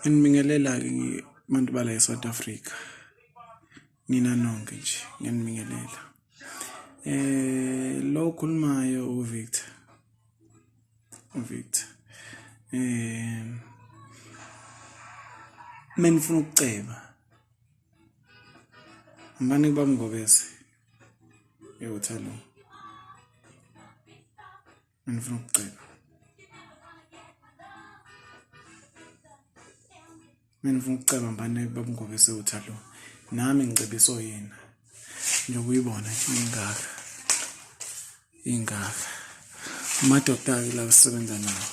Nginibingelela-ke bantu bala e-South Africa. Nina nonke nje ngiyanibingelela. Lo okhulumayo uVictor, uVictor. Uma nifuna ukuceba hambani kuBaba Ngobese eWaterloo. Ngifuna ukuceba. Mina ngifuna ukuceba mbane baba Ngobese uthalo. Nami ngicebiswa yena. Njengoba uyibona nje ingaka. Ingaka. Amadoda-ke la sisebenza nawo.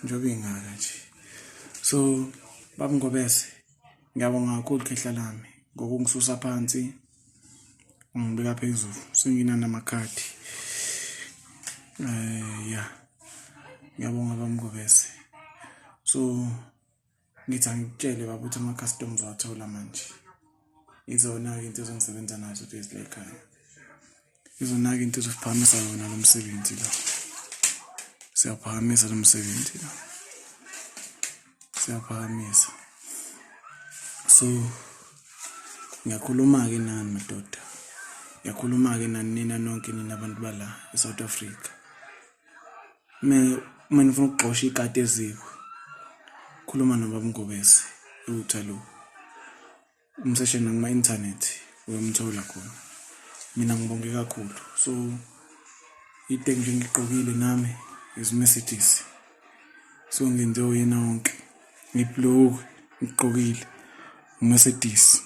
Njengoba ingaka nje. So baba Ngobese ngiyabonga kakhulu khehla lami ngokungisusa phansi. Ungibeka phezulu senginanamakhadi ya ngiyabonga bamngobese so ngithi angikutshele baba ukuthi ama-customs wathola manje izona-ke into ezongisebenza nazo lezi la ekhaya izona-ke into ezosiphakamisa yona lo msebenzi lo siyawuphakamisa lo msebenzi lo siyaphakamisa so ngiyakhuluma-ke nani madoda ngiyakhuluma-ke nani nina nonke nina abantu bala e-South Africa uma nifuna ukugxosha ikati eziko khuluma nobaba Ngobese eWaterloo umseshe nakuma-inthanethi uyomthola khona mina ngibonge kakhulu so iteki nje ngigqokile nami is Mercedes so ngenze uyena wonke ngibhulukwe ngigqokile Mercedes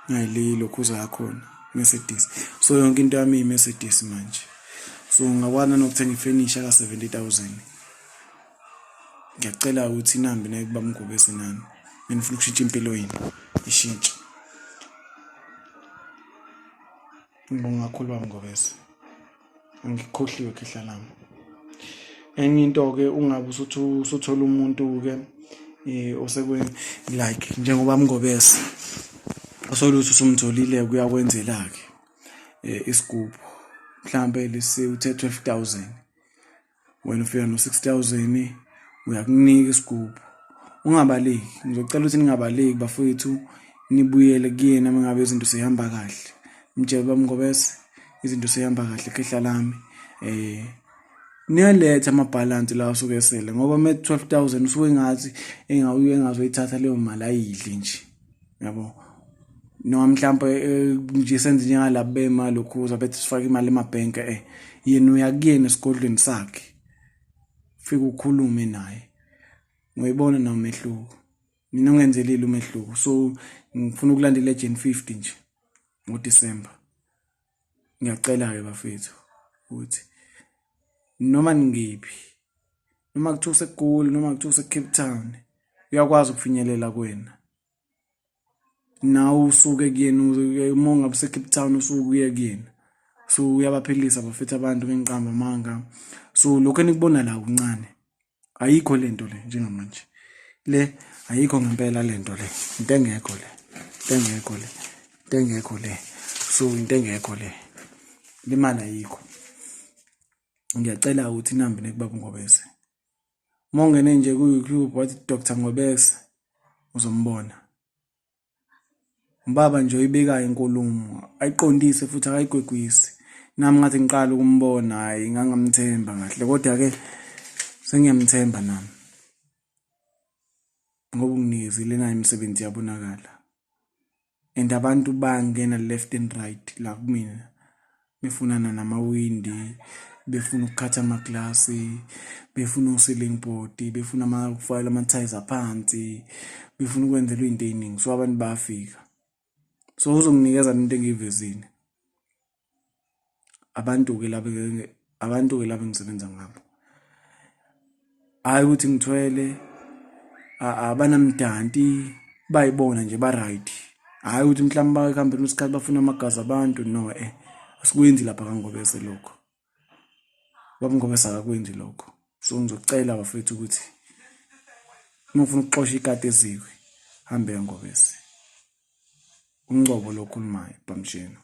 nayi lokhuza yakhona Mercedes so yonke into yami iyi-Mercedes manje so ngingakwazi nanokuthenga ifenisha ka-70,000 ngiyacela ukuthi nihambe naye kuba Mgobese nani benifuna ukushintsha impilo yenu ishintshe ngibonga kakhulu baba Mgobese angikhohliwe khehla lami enye into-ke ungabe usuthola umuntu-ke um osekwe like njengoba Mngobese osoluthi usumtholile kuyakwenzela-ke um isigubhu mhlampe lesi uthe 12,000 wena ufika no-6000 uyakunika isigubhu ungabaleki ngizocela ukuthi ningabaleki bafowethu nibuyele kuyena uma ngabe izinto seyihamba kahle mtshele bamngobese izinto seyihamba kahle khehla lami eh niyaletha amabhalansi la asuke esele ngoba me 12000 usuke ngathi engawuye engazoyithatha leyo mali ayidle nje yabo noma mhlawumbe eh, nje senze njengalabo bema lokhuza bethi sifake imali emabhenki eh yena uya kuyena esigodlweni sakhe fika ukhulume naye ngoyibona na umehluko mina ungenzelile umehluko so ngifuna ukulandela eGen 50 nje ngoDecember ngiyacela ke bafethu ukuthi noma ningiphi noma kuthiwa useGoli noma kuthiwa useCape Town uyakwazi ukufinyelela kuwena nawe usuke kuyena uma ungabe useCape Town usuke uye kuyena so uyabaphilisa bafethu abantu ngenqamba amanga so lokho enikubona la kuncane ayikho lento le njengamanje le ayikho ngempela lento le into engekho le into engekho le into engekho le so into engekho le limali ayikho ngiyacela ukuthi nihambe nekubaba Ngobese uma ungene nje ku-YouTube wathi Dr Ngobese uzombona Ubaba nje oyibekayo inkulumo ayiqondise futhi akayigwegwisi. Nami ngathi ngiqala ukumbona hhayi ngangamthemba kahle kodwa-ke sengiyamthemba nami ngoba unginikezile nayo imisebenzi iyabonakala and abantu bangena left and right la kumina. Befunana namawindi, befuna ukukhatha amaglasi, befuna o-ceiling board, befuna ukufakela ama-tiles aphansi, befuna ukwenzelwa iy'nto ey'ningi. So abantu bayafika. So uzonginikeza into engiyivezile. Abantu-ke laba abantu-ke laba engisebenza ngabo. Hhayi ukuthi ngithwele abanamdanti bayibona nje ba-right. Hhayi ukuthi mhlawumbe ekuhambeni kwesikhathi bafuna amagazi abantu no eh asikwenzi lapha kaNgobese lokho. Ubaba uNgobese akakwenzi lokho. So ngizocela bafethu ukuthi uma ufuna ukuxosha ikati eziko hambe kaNgobese. Umngcobo lo okhulumayo Bhamsheni.